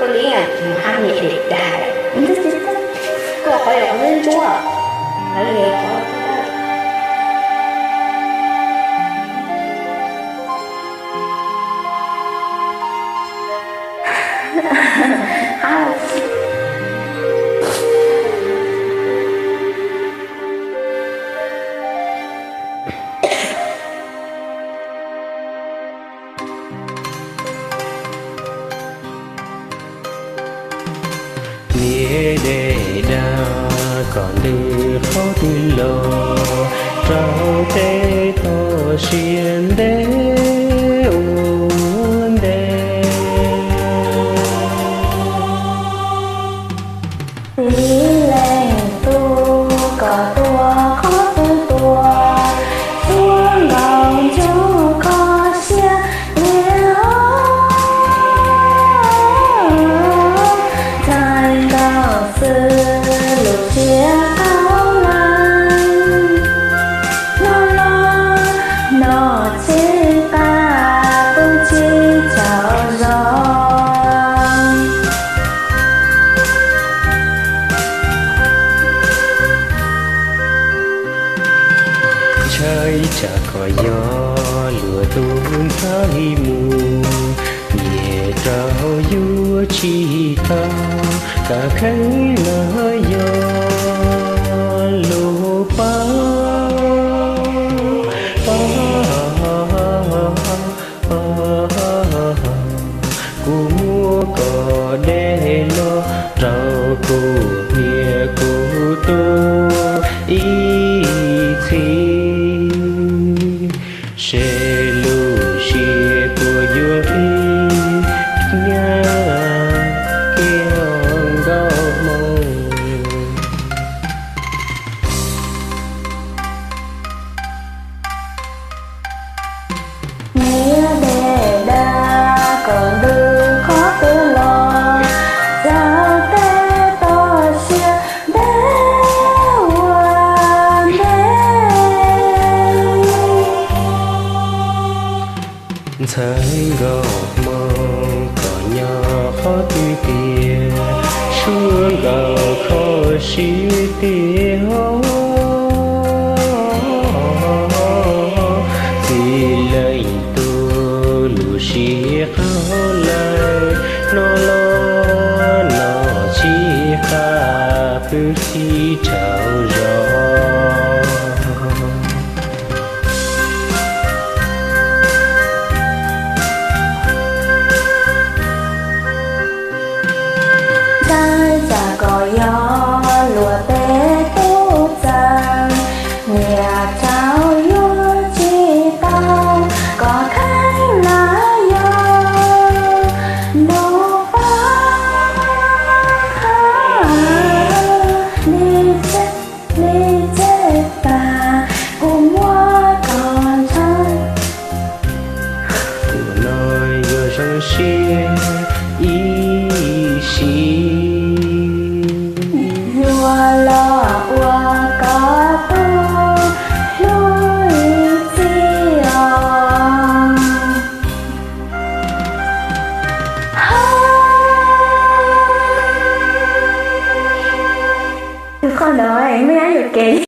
Ua li mus hab niam de dag, koj qhov yog qhov ntsuab ntsuab, qhov li qhov Niam de dag kom ntws qhov twg los rau tej toj siab ntev ua ntej. Txiv leej tub kom tua qhov twg tua, suab nkaus ntsug kho siab tiag, ntxhais nkaus xwb lub siab qaug lawm. Hnov los hnov tsis qab pw tsis tsaug zog. Ntshai tsam kom yog luag tus ntxhais mus, nyiam rau yuav tsis tau, kav kheev los yog lub pab. Kuv muab koj de los rau kuv niam kuv tub ib txhis, seb lub siab puas yuav qhib nyab kiag nkauj hmoob. Niam de dag kom ntws qhov twg los, txawv tej toj siab ntev ua ntej. Ntxhais nkauj hmoob koj nyob qhov twg tiag, suab nkaus kho siab tiag. Txiv leej tub lub siab qaug lawm, hnov los hnov tsis qab pw tsis tsaug zog. Ntshai tsam kom